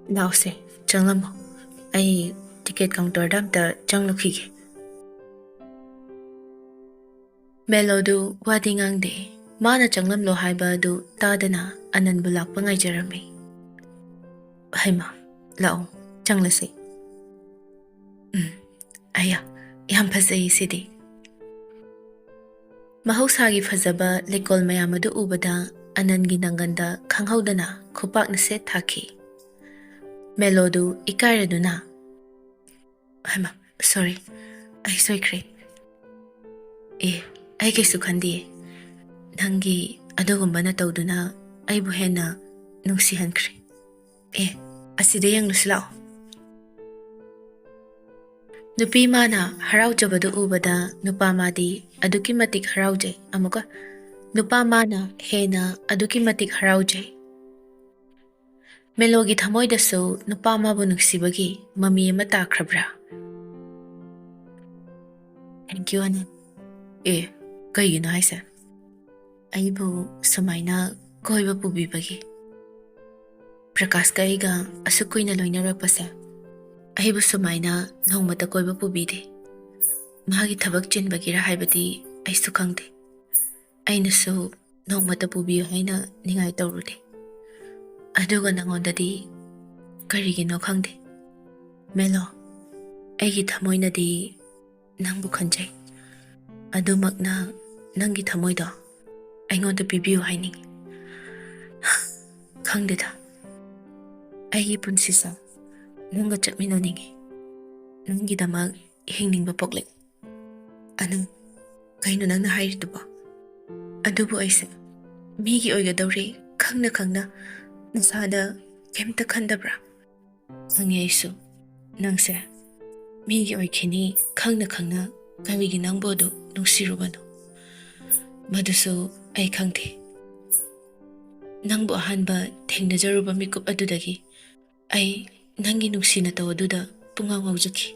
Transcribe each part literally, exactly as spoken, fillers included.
ꯂꯥꯛꯑꯣꯁꯦ, ꯆꯪꯂꯝꯃꯣ꯫ ꯑꯩ ꯇꯤꯀꯦꯠ ꯀꯥꯎꯟꯇꯔꯗ ꯑꯝꯇ ꯆꯪꯂꯨꯈꯤꯒꯦ꯫ ꯃꯦꯂꯣꯗꯨ ꯋꯥꯗꯤ ꯉꯥꯡꯗꯦ꯫ ꯃꯥꯅ ꯆꯪꯂꯝꯂꯣ ꯍꯥꯏꯕ ꯑꯗꯨ ꯇꯥꯗꯅ ꯑꯅꯟꯕꯨ ꯂꯥꯛꯄ ꯉꯥꯏꯖꯔꯝꯃꯤ꯫ "ꯍꯩꯃꯥ, ꯂꯥꯛꯑꯣ, ꯆꯪꯂꯁꯤ꯫ ꯎꯝ, ꯑꯌꯥ, ꯌꯥꯝ ꯐꯖꯩ ꯁꯤꯗꯤ꯫" ꯃꯍꯧꯁꯥꯒꯤ ꯐꯖꯕ ꯂꯩꯀꯣꯜ ꯃꯌꯥꯝ ꯑꯗꯨ ꯎꯕꯗ ꯑꯅꯟꯒꯤ ꯅꯪꯒꯟꯗ ꯈꯪꯍꯧꯗꯅ ꯈꯨꯄꯥꯛꯅ ꯁꯦꯠ ꯊꯥꯈꯤ꯫ ꯃꯦꯂꯣꯗꯨ ꯏꯀꯥꯏꯔꯗꯨꯅ, "ꯍꯩꯃꯥ, ꯁꯣꯔꯤ, ꯑꯩ ꯁꯣꯏꯈ꯭ꯔꯦ꯫ ꯑꯦ, ꯑꯩ ꯀꯩꯁꯨ ꯈꯟꯗꯤꯌꯦ꯫ ꯅꯪꯒꯤ ꯑꯗꯨꯒꯨꯝꯕ ꯅꯇꯧꯗꯨꯅ ꯑꯩꯕꯨ ꯍꯦꯟꯅ ꯅꯨꯡꯁꯤꯍꯟꯈ꯭ꯔꯦ꯫ ꯑꯦ, ꯑꯁꯤꯗ ꯌꯦꯡꯂꯨꯁꯤ ꯂꯥꯛꯑꯣ꯫" ꯅꯨꯄꯤ ꯃꯥꯅ ꯍꯔꯥꯎꯖꯕꯗꯨ ꯎꯕꯗ ꯅꯨꯄꯥ ꯃꯥꯗꯤ ꯑꯗꯨꯛꯀꯤ ꯃꯇꯤꯛ ꯍꯔꯥꯎꯖꯩ꯫ ꯑꯃꯨꯛꯀ, ꯅꯨꯄꯥ ꯃꯥꯅ ꯍꯦꯟꯅ ꯑꯗꯨꯛꯀꯤ ꯃꯇꯤꯛ ꯍꯔꯥꯎꯖꯩ꯫ ꯃꯦꯂꯣꯒꯤ ꯊꯃꯣꯏꯗꯁꯨ ꯅꯨꯄꯥ ꯃꯥꯕꯨ ꯅꯨꯡꯁꯤꯕꯒꯤ ꯃꯃꯤ ꯑꯃ ꯇꯥꯈ꯭ꯔꯕ꯭ꯔꯥ? "Thank you, ꯑꯅꯟ꯫ ꯑꯦ, ꯀꯩꯒꯤꯅꯣ ꯍꯥꯏꯁꯦ?" "ꯑꯩꯕꯨ ꯁꯨꯃꯥꯏꯅ ꯀꯣꯏꯕ ꯄꯨꯕꯤꯕꯒꯤ꯫ ꯄ꯭ꯔꯀꯥꯁꯀ ꯑꯩꯒ ꯑꯁꯨꯛ ꯀꯨꯏꯅ ꯂꯣꯏꯅꯔꯛꯄꯁꯦ, ꯑꯩꯕꯨ ꯁꯨꯃꯥꯏꯅ ꯅꯣꯡꯃꯇ ꯀꯣꯏꯕ ꯄꯨꯕꯤꯗꯦ꯫ ꯃꯥꯒꯤ ꯊꯕꯛ ꯆꯤꯟꯕꯒꯤꯔ ꯍꯥꯏꯕꯗꯤ ꯑꯩꯁꯨ ꯈꯪꯗꯦ꯫ ꯑꯩꯅꯁꯨ ꯅꯣꯡꯃꯇ ꯄꯨꯕꯤꯌꯨ ꯍꯥꯏꯅ ꯅꯤꯡꯉꯥꯏ ꯇꯧꯔꯨꯗꯦ꯫ ꯑꯗꯨꯒ ꯅꯉꯣꯟꯗꯗꯤ ꯀꯔꯤꯒꯤꯅꯣ ꯈꯪꯗꯦ꯫ ꯃꯦꯂꯣ, ꯑꯩꯒꯤ ꯊꯃꯣꯏꯅꯗꯤ ꯅꯪꯕꯨ ꯈꯟꯖꯩ꯫ ꯑꯗꯨꯃꯛꯅ ꯅꯪꯒꯤ ꯊꯃꯣꯏꯗꯣ ꯑꯩꯉꯣꯟꯗ ꯄꯤꯕꯤꯌꯨ ꯍꯥꯏꯅꯤꯡꯉꯤ꯫ ꯈꯪꯗꯦꯗ, ꯑꯩꯒꯤ ꯄꯨꯟꯁꯤꯁꯦ ꯅꯪꯒ ꯆꯠꯃꯤꯟꯅꯅꯤꯡꯉꯤ꯫ ꯅꯪꯒꯤꯗꯃꯛ ꯍꯤꯡꯅꯤꯡꯕ ꯄꯣꯛꯂꯛꯏ꯫" "ꯑꯅꯟ, ꯀꯩꯅꯣ ꯅꯪꯅ ꯍꯥꯏꯔꯤꯗꯨꯕꯣ? ꯑꯗꯨꯕꯨ ꯑꯩꯁꯦ ꯃꯤꯒꯤ ꯑꯣꯏꯒꯗꯧꯔꯦ ꯈꯪꯅ ꯈꯪꯅ ꯅꯁꯥꯗ ꯀꯩꯝꯇ ꯈꯟꯗꯕ꯭ꯔꯥ?" "ꯈꯪꯉꯦ ꯑꯩꯁꯨ, ꯅꯪꯁꯦ ꯃꯤꯒꯤ ꯑꯣꯏꯈꯤꯅꯤ ꯈꯪꯅ ꯈꯪꯅ ꯀꯔꯤꯒꯤ ꯅꯪꯕꯨ ꯑꯗꯨ ꯅꯨꯡꯁꯤꯔꯨꯕꯅꯣ? ꯃꯗꯨꯁꯨ ꯑꯩ ꯈꯪꯗꯦ꯫ ꯅꯪꯕꯨ ꯑꯍꯥꯟꯕ ꯊꯦꯡꯅꯖꯔꯨꯕ ꯃꯤꯀꯨꯞ ꯑꯗꯨꯗꯒꯤ ꯑꯩ ꯅꯪꯒꯤ ꯅꯨꯡꯁꯤ ꯅꯇꯧ ꯑꯗꯨꯗ ꯄꯨꯡꯉꯥꯎ ꯉꯥꯎꯖꯈꯤ꯫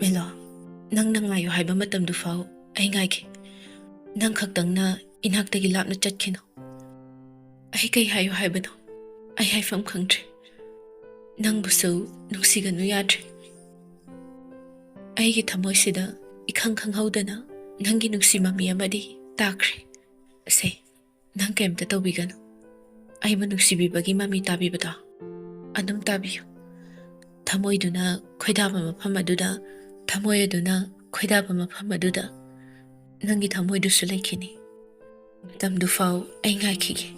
ꯃꯦꯂꯣ, ꯅꯪꯅ ꯉꯥꯏꯌꯨ ꯍꯥꯏꯕ ꯃꯇꯝꯗꯨ ꯐꯥꯎ ꯑꯩ ꯉꯥꯏꯒꯦ꯫ ꯅꯪ ꯈꯛꯇꯪꯅ ꯏꯅꯥꯛꯇꯒꯤ ꯂꯥꯞꯅ ꯆꯠꯈꯤꯅꯨ꯫ ꯑꯩ ꯀꯩ ꯍꯥꯏꯌꯨ ꯍꯥꯏꯕꯅꯣ? ꯑꯩ ꯍꯥꯏꯐꯝ ꯈꯪꯗ꯭ꯔꯦ꯫ ꯅꯪꯕꯨꯁꯨ ꯅꯨꯡꯁꯤꯒꯅꯨ ꯌꯥꯗ꯭ꯔꯦ꯫ ꯑꯩꯒꯤ ꯊꯃꯣꯏꯁꯤꯗ ꯏꯈꯪ ꯈꯪꯍꯧꯗꯅ ꯅꯪꯒꯤ ꯅꯨꯡꯁꯤ ꯃꯃꯤ ꯑꯃꯗꯤ ꯇꯥꯈ꯭ꯔꯦ꯫ ꯑꯁꯦ, ꯅꯪ ꯀꯩꯝꯇ ꯇꯧꯕꯤꯒꯅꯨ꯫ ꯑꯩꯕꯨ ꯅꯨꯡꯁꯤꯕꯤꯕꯒꯤ ꯃꯃꯤ ꯇꯥꯕꯤꯕꯗꯣ ꯑꯗꯨꯝ ꯇꯥꯕꯤꯌꯨ꯫ ꯊꯃꯣꯏꯗꯨꯅ ꯈꯣꯏꯗꯥꯕ ꯃꯐꯝ ꯑꯗꯨꯗ, ꯊꯃꯣꯏ ꯑꯗꯨꯅ ꯈꯣꯏꯗꯥꯕ ꯃꯐꯝ ꯑꯗꯨꯗ ꯅꯪꯒꯤ ꯊꯃꯣꯏꯗꯨꯁꯨ ꯂꯩꯈꯤꯅꯤ꯫ ꯃꯇꯝꯗꯨ ꯐꯥꯎ ꯑꯩ ꯉꯥꯏꯈꯤꯒꯦ꯫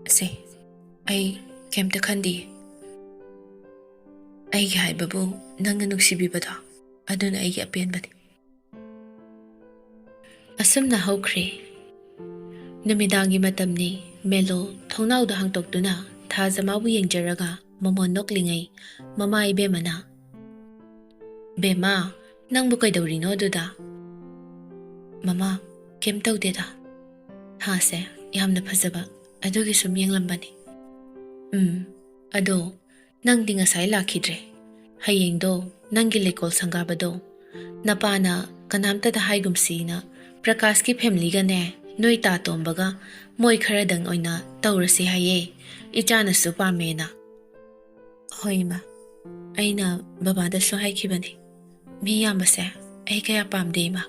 ꯑꯁꯦ, ꯑꯩ ꯀꯩꯝꯇ ꯈꯟꯗꯤꯌꯦ꯫ ꯑꯩꯒꯤ ꯍꯥꯏꯕꯕꯨ ꯅꯪꯅ ꯅꯨꯡꯁꯤꯕꯤꯕꯗꯣ, ꯑꯗꯨꯅ ꯑꯩꯒꯤ ꯑꯄꯦꯟꯕꯅꯤ꯫ ꯑꯁꯨꯝꯅ ꯍꯧꯈ꯭ꯔꯦ꯫ ꯅꯨꯃꯤꯗꯥꯡꯒꯤ ꯃꯇꯝꯅꯤ꯫ ꯃꯦꯂꯣ ꯊꯣꯡꯅꯥꯎꯗ ꯍꯥꯡꯇꯣꯛꯇꯨꯅ ꯊꯥꯖꯃꯥꯕꯨ ꯌꯦꯡꯖꯔꯒ ꯃꯃꯣꯟ ꯅꯣꯛꯂꯤꯉꯩ, ꯃꯃꯥ ꯏꯕꯦꯝꯃꯅ, "ꯕꯦꯝꯃ, ꯅꯪꯕꯨ ꯀꯩꯗꯧꯔꯤꯅꯣ ꯑꯗꯨꯗ?" "ꯃꯃꯥ, ꯀꯩꯝ ꯇꯧꯗꯦꯗ꯫ ꯊꯥꯁꯦ ꯌꯥꯝꯅ ꯐꯖꯕ, ꯑꯗꯨꯒꯤ ꯁꯨꯝ ꯌꯦꯡꯂꯝꯕꯅꯤ꯫ ꯎꯝ, ꯑꯗꯣ ꯅꯪꯗꯤ ꯉꯁꯥꯏ ꯂꯥꯛꯈꯤꯗ꯭ꯔꯦ꯫ ꯍꯌꯦꯡꯗꯣ ꯅꯪꯒꯤ ꯂꯩꯀꯣꯜ ꯁꯪꯒꯥꯕꯗꯣ ꯅꯄꯥꯅ ꯀꯅꯥꯝꯇꯗ ꯍꯥꯏꯒꯨꯝꯁꯤꯅ ꯄ꯭ꯔꯀꯥꯁꯀꯤ ꯐꯦꯃꯤꯂꯤꯒꯅꯦ, ꯅꯣꯏ ꯇꯥ ꯇꯣꯝꯕꯒ ꯃꯣꯏ ꯈꯔꯗꯪ ꯑꯣꯏꯅ ꯇꯧꯔꯁꯤ ꯍꯥꯏꯌꯦ꯫ ꯏꯆꯥꯅꯁꯨ ꯄꯥꯝꯃꯦꯅ꯫" "ꯍꯣꯏ ꯏꯃꯥ, ꯑꯩꯅ ꯕꯕꯥꯗꯁꯨ ꯍꯥꯏꯈꯤꯕꯅꯤ꯫ ꯃꯤ ꯌꯥꯝꯕꯁꯦ ꯑꯩ ꯀꯌꯥ ꯄꯥꯝꯗꯦ ꯏꯃꯥ꯫"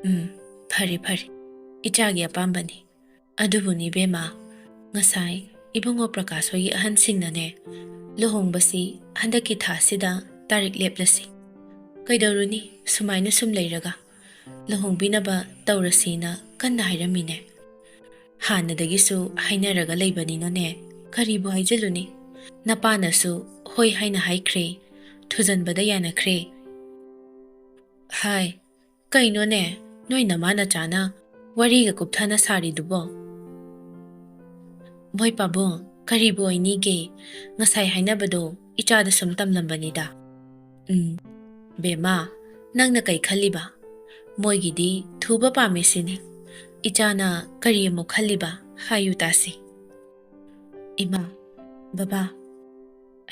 "ꯎꯝ, ꯐꯔꯦ ꯐꯔꯦ, ꯏꯆꯥꯒꯤ ꯑꯄꯥꯝꯕꯅꯤ꯫ ꯑꯗꯨꯕꯨꯅꯤ ꯏꯕꯦꯝꯃ, ꯉꯁꯥꯏ ꯏꯕꯨꯡꯉꯣ ꯄ꯭ꯔꯀꯥꯁ ꯍꯣꯏꯒꯤ ꯑꯍꯟꯁꯤꯡꯅꯅꯦ, ꯂꯨꯍꯣꯡꯕꯁꯤ ꯍꯟꯗꯛꯀꯤ ꯊꯥꯁꯤꯗ ꯇꯥꯔꯤꯛ ꯂꯦꯞꯂꯁꯤ꯫ ꯀꯩꯗꯧꯔꯨꯅꯤ, ꯁꯨꯃꯥꯏꯅ ꯁꯨꯝ ꯂꯩꯔꯒ ꯂꯨꯍꯣꯡꯕꯤꯅꯕ ꯇꯧꯔꯁꯤꯅ ꯀꯟꯅ ꯍꯥꯏꯔꯝꯃꯤꯅꯦ꯫ ꯍꯥꯟꯅꯗꯒꯤꯁꯨ ꯍꯥꯏꯅꯔꯒ ꯂꯩꯕꯅꯤꯅꯅꯦ, ꯀꯔꯤꯕꯨ ꯍꯥꯏꯖꯤꯜꯂꯨꯅꯤ? ꯅꯄꯥꯅꯁꯨ ꯍꯣꯏ ꯍꯥꯏꯅ ꯍꯥꯏꯈ꯭ꯔꯦ, ꯊꯨꯖꯟꯕꯗ ꯌꯥꯅꯈ꯭ꯔꯦ꯫" "ꯍꯥꯏ, ꯀꯩꯅꯣꯅꯦ, ꯅꯣꯏ ꯅꯃꯥ ꯅꯆꯥꯅ ꯋꯥꯔꯤꯒ ꯀꯨꯞꯊꯅ ꯁꯥꯔꯤꯗꯨꯕꯣ?" "ꯃꯣꯏ ꯄꯥꯕꯨꯡ, ꯀꯔꯤꯕꯨ ꯑꯣꯏꯅꯤꯒꯦ? ꯉꯁꯥꯏ ꯍꯥꯏꯅꯕꯗꯣ ꯏꯆꯥꯗ ꯁꯨꯝ ꯇꯝꯂꯝꯕꯅꯤꯗ꯫" "ꯎꯝ, ꯕꯦꯝꯃ, ꯅꯪꯅ ꯀꯩ ꯈꯜꯂꯤꯕ? ꯃꯣꯏꯒꯤꯗꯤ ꯊꯨꯕ ꯄꯥꯝꯃꯦ ꯁꯤꯅꯤ꯫ ꯏꯆꯥꯅ ꯀꯔꯤ ꯑꯃꯨꯛ ꯈꯜꯂꯤꯕ? ꯍꯥꯏꯌꯨ ꯇꯥꯁꯤ꯫" "ꯏꯃꯥ, ꯕꯕꯥ,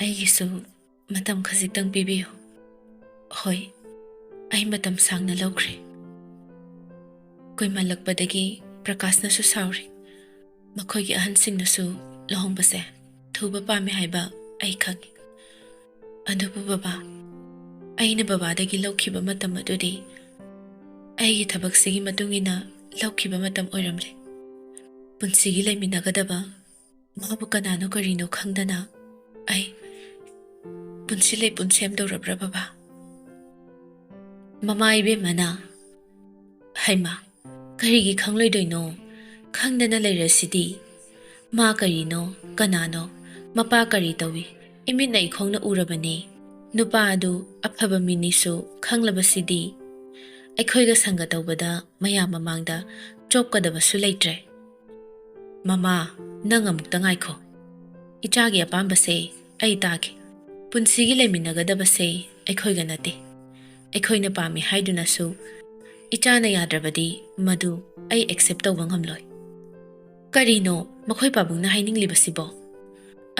ꯑꯩꯒꯤꯁꯨ ꯃꯇꯝ ꯈꯖꯤꯛꯇꯪ ꯄꯤꯕꯤꯌꯨ꯫" "ꯍꯣꯏ, ꯑꯩ ꯃꯇꯝ ꯁꯥꯡꯅ ꯂꯧꯈ꯭ꯔꯦ꯫" ꯀꯨꯏꯃꯜꯂꯛꯄꯗꯒꯤ ꯄ꯭ꯔꯀꯥꯁꯅꯁꯨ ꯁꯥꯎꯔꯤ꯫ ꯃꯈꯣꯏꯒꯤ ꯑꯍꯟꯁꯤꯡꯅꯁꯨ ꯂꯨꯍꯣꯡꯕꯁꯦ ꯊꯨꯕ ꯄꯥꯝꯃꯦ ꯍꯥꯏꯕ ꯑꯩ ꯈꯪꯉꯤ꯫ ꯑꯗꯨꯕꯨ ꯕꯕꯥ, ꯑꯩꯅ ꯕꯕꯥꯗꯒꯤ ꯂꯧꯈꯤꯕ ꯃꯇꯝ ꯑꯗꯨꯗꯤ ꯑꯩꯒꯤ ꯊꯕꯛꯁꯤꯒꯤ ꯃꯇꯨꯡ ꯏꯟꯅ ꯂꯧꯈꯤꯕ ꯃꯇꯝ ꯑꯣꯏꯔꯝꯂꯦ꯫ ꯄꯨꯟꯁꯤꯒꯤ ꯂꯩꯃꯤꯟꯅꯒꯗꯕ ꯃꯥꯕꯨ ꯀꯅꯥꯅꯣ ꯀꯔꯤꯅꯣ ꯈꯪꯗꯅ ꯑꯩ ꯄꯨꯟꯁꯤ ꯂꯩꯄꯨꯟ ꯁꯦꯝꯗꯧꯔꯕ꯭ꯔꯥ ꯕꯕꯥ? ꯃꯃꯥ ꯏꯕꯦꯝꯃꯅ, "ꯍꯩꯃꯥ, ꯀꯔꯤꯒꯤ ꯈꯪꯂꯣꯏꯗꯣꯏꯅꯣ? ꯈꯪꯗꯅ ꯂꯩꯔꯁꯤꯗꯤ꯫ ꯃꯥ ꯀꯔꯤꯅꯣ, ꯀꯅꯥꯅꯣ, ꯃꯄꯥ ꯀꯔꯤ ꯇꯧꯏ, ꯏꯃꯤꯠꯅ ꯏꯈꯣꯡꯅ ꯎꯔꯕꯅꯤ꯫ ꯅꯨꯄꯥ ꯑꯗꯨ ꯑꯐꯕ ꯃꯤꯅꯤꯁꯨ ꯈꯪꯂꯕꯁꯤꯗꯤ꯫ ꯑꯩꯈꯣꯏꯒ ꯁꯪꯒ ꯇꯧꯕꯗ ꯃꯌꯥꯝ ꯃꯃꯥꯡꯗ ꯆꯣꯞꯀꯗꯕꯁꯨ ꯂꯩꯇ꯭ꯔꯦ꯫" "ꯃꯃꯥ, ꯅꯪ ꯑꯃꯨꯛꯇ ꯉꯥꯏꯈꯣ꯫ ꯏꯆꯥꯒꯤ ꯑꯄꯥꯝꯕꯁꯦ ꯑꯩ ꯇꯥꯒꯦ꯫ ꯄꯨꯟꯁꯤꯒꯤ ꯂꯩꯃꯤꯟꯅꯒꯗꯕꯁꯦ ꯑꯩꯈꯣꯏꯒ ꯅꯠꯇꯦ꯫ ꯑꯩꯈꯣꯏꯅ ꯄꯥꯝꯃꯤ ꯍꯥꯏꯗꯨꯅꯁꯨ ꯏꯆꯥꯅ ꯌꯥꯗ꯭ꯔꯕꯗꯤ ꯃꯗꯨ ꯑꯩ ꯑꯦꯛꯁꯦꯞ ꯇꯧꯕ ꯉꯝꯂꯣꯏ꯫" "ꯀꯔꯤꯅꯣ ꯃꯈꯣꯏ ꯄꯥꯕꯨꯡꯅ ꯍꯥꯏꯅꯤꯡꯂꯤꯕꯁꯤꯕꯣ?"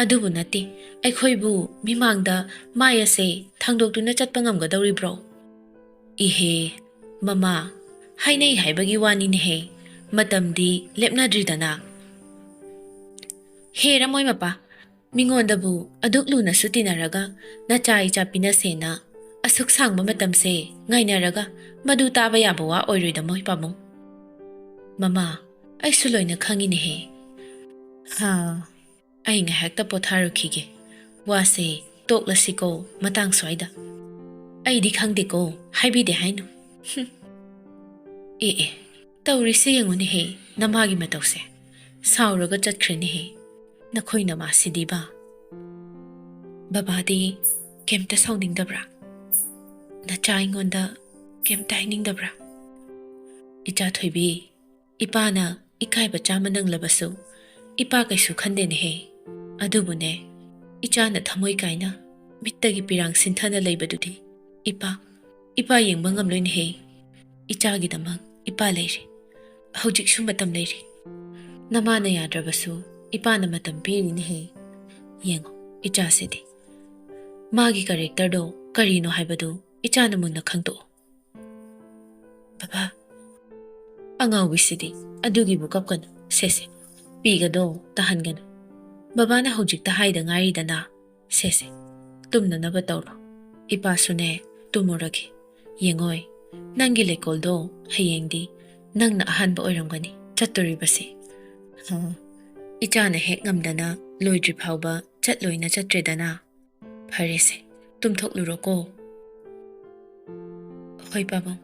"ꯑꯗꯨꯕꯨ ꯅꯠꯇꯦ, ꯑꯩꯈꯣꯏꯕꯨ ꯃꯤꯃꯥꯡꯗ ꯃꯥꯏ ꯑꯁꯦ ꯊꯥꯡꯗꯣꯛꯇꯨꯅ ꯆꯠꯄ ꯉꯝꯒꯗꯧꯔꯤꯕ꯭ꯔꯣ?" "ꯏꯍꯦ, ꯃꯃꯥ, ꯍꯥꯏꯅꯩ ꯍꯥꯏꯕꯒꯤ ꯋꯥꯅꯤꯅꯦꯍꯦ, ꯃꯇꯝꯗꯤ ꯂꯦꯞꯅꯗ꯭ꯔꯤꯗꯅ꯫" "ꯍꯦ ꯔꯃꯣꯏ ꯃꯄꯥ, ꯃꯤꯉꯣꯟꯗꯕꯨ ꯑꯗꯨꯛ ꯂꯨꯅꯁꯨ ꯇꯤꯟꯅꯔꯒ ꯅꯆꯥ ꯏꯆꯥ ꯄꯤꯅꯁꯦꯅ ꯑꯁꯨꯛ ꯁꯥꯡꯕ ꯃꯇꯝꯁꯦ ꯉꯥꯏꯅꯔꯒ ꯃꯗꯨ ꯇꯥꯕ ꯌꯥꯕ ꯋꯥ ꯑꯣꯏꯔꯣꯏꯗ ꯃꯣꯏ ꯄꯥꯕꯨꯡ꯫" "ꯃꯃꯥ, ꯑꯩꯁꯨ ꯂꯣꯏꯅ ꯈꯪꯉꯤꯅꯦꯍꯦ꯫ ꯍꯥ, ꯑꯩ ꯉꯥꯏꯍꯥꯛꯇ ꯄꯣꯊꯥꯔꯨꯈꯤꯒꯦ꯫ ꯋꯥꯁꯦ ꯇꯣꯛꯂꯁꯤꯀꯣ ꯃꯇꯥꯡ ꯁ꯭ꯋꯥꯏꯗ꯫ ꯑꯩꯗꯤ ꯈꯪꯗꯦꯀꯣ, ꯍꯥꯏꯕꯤꯗꯦ ꯍꯥꯏꯅꯨ꯫" ꯍꯨꯝ꯫ "ꯑꯦ ꯑꯦ, ꯇꯧꯔꯤꯁꯦ ꯌꯦꯡꯉꯨꯅꯦꯍꯦ, ꯅꯃꯥꯒꯤ ꯃꯇꯧꯁꯦ꯫ ꯁꯥꯎꯔꯒ ꯆꯠꯈ꯭ꯔꯦꯅꯦꯍꯦ ꯅꯈꯣꯏ ꯅꯃꯥꯁꯤꯗꯤꯕ꯫" "ꯕꯕꯥꯗꯤ ꯀꯩꯝꯇ ꯁꯥꯎꯅꯤꯡꯗꯕ꯭ꯔꯥ? ꯅꯆꯥ ꯑꯩꯉꯣꯟꯗ ꯀꯩꯝꯇ ꯍꯥꯏꯅꯤꯡꯗꯕ꯭ꯔꯥ?" "ꯏꯆꯥ ꯊꯣꯏꯕꯤ, ꯏꯄꯥꯅ ꯏꯀꯥꯏꯕ ꯆꯥꯃ ꯅꯪꯂꯕꯁꯨ ꯏꯄꯥ ꯀꯩꯁꯨ ꯈꯟꯗꯦꯅꯦꯍꯦ꯫ ꯑꯗꯨꯕꯨꯅꯦ, ꯏꯆꯥꯅ ꯊꯃꯣꯏ ꯀꯥꯏꯅ ꯃꯤꯠꯇꯒꯤ ꯄꯤꯔꯥꯡ ꯁꯤꯟꯊꯅ ꯂꯩꯕꯗꯨꯗꯤ ꯏꯄꯥ, ꯏꯄꯥ ꯌꯦꯡꯕ ꯉꯝꯂꯣꯏꯅꯦꯍꯦ꯫ ꯏꯆꯥꯒꯤꯗꯃꯛ ꯏꯄꯥ ꯂꯩꯔꯤ꯫ ꯍꯧꯖꯤꯛꯁꯨ ꯃꯇꯝ ꯂꯩꯔꯤ꯫ ꯅꯃꯥꯅ ꯌꯥꯗ꯭ꯔꯕꯁꯨ ꯏꯄꯥꯅ ꯃꯇꯝ ꯄꯤꯔꯤꯅꯦꯍꯦ꯫ ꯌꯦꯡꯉꯣ, ꯏꯆꯥꯁꯤꯗꯤ꯫ ꯃꯥꯒꯤ ꯀꯦꯔꯦꯛꯇꯔꯗꯣ ꯀꯔꯤꯅꯣ ꯍꯥꯏꯕꯗꯨ ꯏꯆꯥꯅ ꯃꯨꯟꯅ ꯈꯪꯗꯣꯛꯑꯣ꯫" "ꯕꯕꯥ, ꯑꯉꯥꯎꯕꯤꯁꯤꯗꯤ꯫ ꯑꯗꯨꯒꯤꯕꯨ ꯀꯞꯀꯅꯨ꯫ ꯁꯦ ꯁꯦ, ꯄꯤꯒꯗꯣ ꯇꯥꯍꯟꯒꯅꯨ꯫ ꯕꯕꯥꯅ ꯍꯧꯖꯤꯛꯇ ꯍꯥꯏꯗ ꯉꯥꯏꯔꯤꯗꯅ꯫ ꯁꯦꯁꯦ, ꯇꯨꯝꯅꯅꯕ ꯇꯧꯔꯣ꯫ ꯏꯄꯥꯁꯨꯅꯦ, ꯇꯨꯝꯃꯨꯔꯒꯦ꯫ ꯌꯦꯡꯉꯣꯏ, ꯅꯪꯒꯤ ꯂꯩꯀꯣꯜꯗꯣ ꯍꯌꯦꯡꯗꯤ ꯅꯪꯅ ꯑꯍꯥꯟꯕ ꯑꯣꯏꯔꯝꯒꯅꯤ ꯆꯠꯇꯣꯔꯤꯕꯁꯦ꯫ ꯍ, ꯏꯆꯥꯅ ꯍꯦꯛ ꯉꯝꯗꯅ ꯂꯣꯏꯗ꯭ꯔꯤ ꯐꯥꯎꯕ ꯆꯠꯂꯣꯏꯅ ꯆꯠꯇ꯭ꯔꯦꯗꯅ꯫ ꯐꯔꯦꯁꯦ, ꯇꯨꯝꯊꯣꯛꯂꯨꯔꯣꯀꯣ꯫ ꯍꯣꯏ, ꯄꯥꯕꯨꯡ꯫